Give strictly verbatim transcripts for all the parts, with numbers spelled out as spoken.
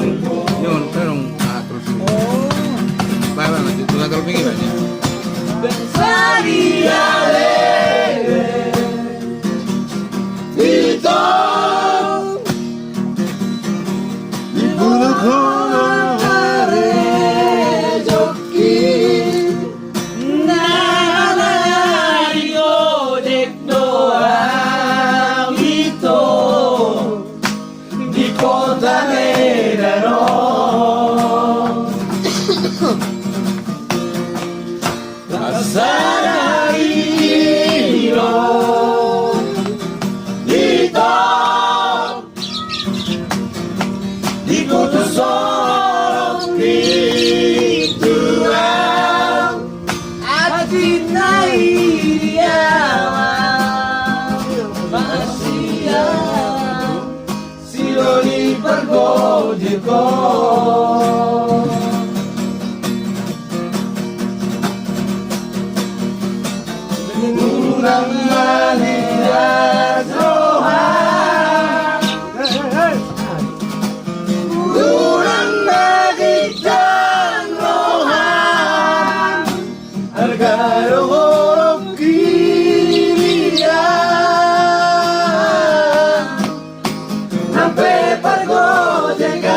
Ini on, terus, ah, terus ini. Oh. Baik, baik, lanjut. Tukang terus ini, Pak, ya. Sari ale. Ito. Di pulu kono are joki. Na nari godek do au ito. Di kota Medan on. Sadari i do ito. Diputus olok pintu au. Atik na i di au, au masian. Sidoli pargojekon. Unang malias roham. Unang magitan roham. Arga do holong i di au. Nang pe pargojekan.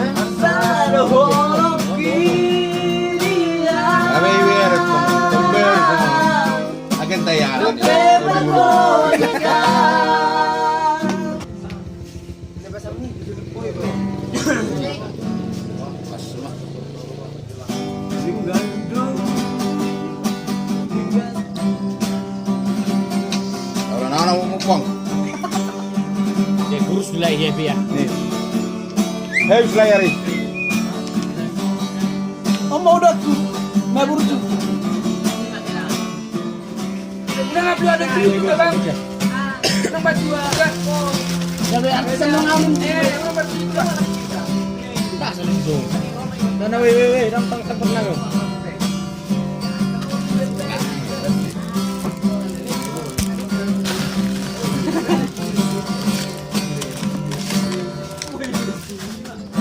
Asa do holong i di au. Abe iwe arek kong. Agen tayar. Nang pe pargojekan. Ora na na mupang. Ya kurus lah ya biar. Nih. Hei, Flyeri. Om mau datu. Mau burju. Udah nggak perlu ada di YouTube, Bang. Udah nggak perlu ada. Ya, be, artis sama kamu. Eh, udah nggak perlu ada. Nah, sorry, sorry. Nah, nah, weh, weh, weh, dang, dang, dang, pernah, lo.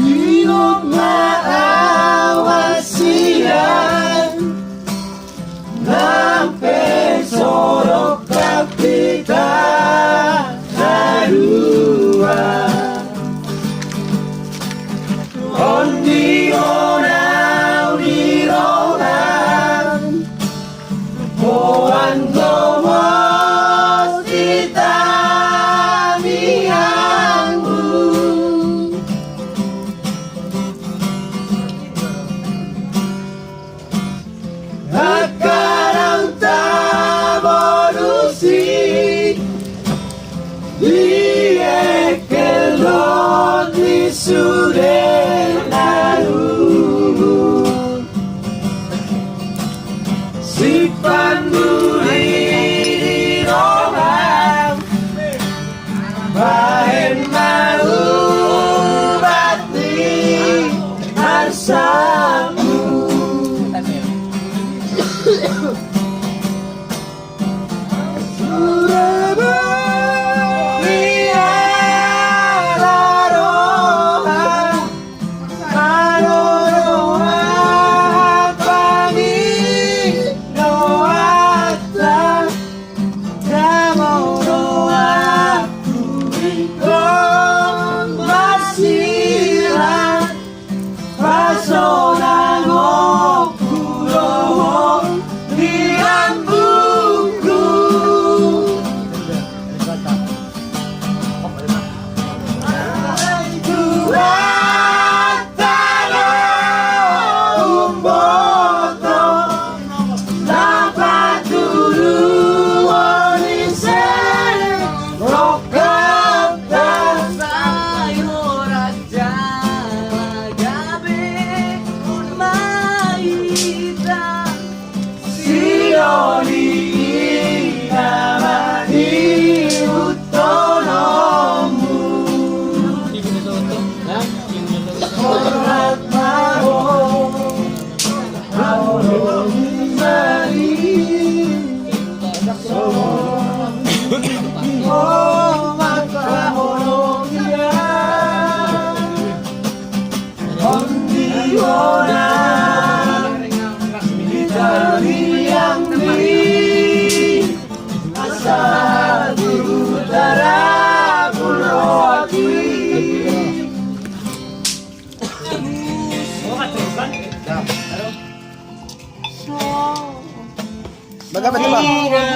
Ingot ma au sian, nang pe so dok hita na dua. On di on au di ro.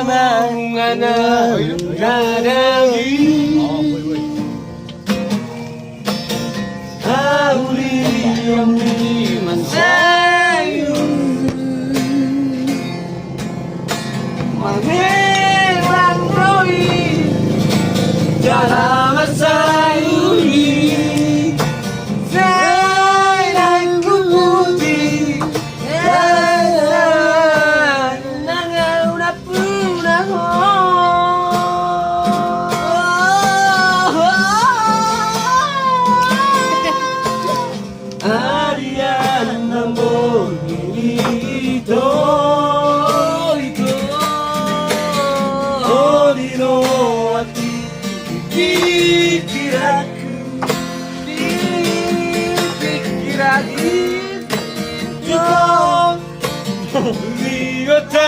Bungana na daging. Aulion ni mansai mangelang roi jala mansai uli. Sai nangku putih. Arian nambol ni ito, ito. Odi no ati pikiranku. Di pikiran itu. Lihat.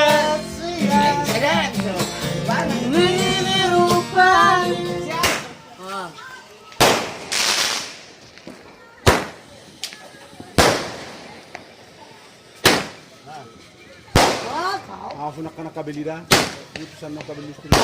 Ini rupa. Awas, nak kena kabel ida. Putusan no kabel listrik.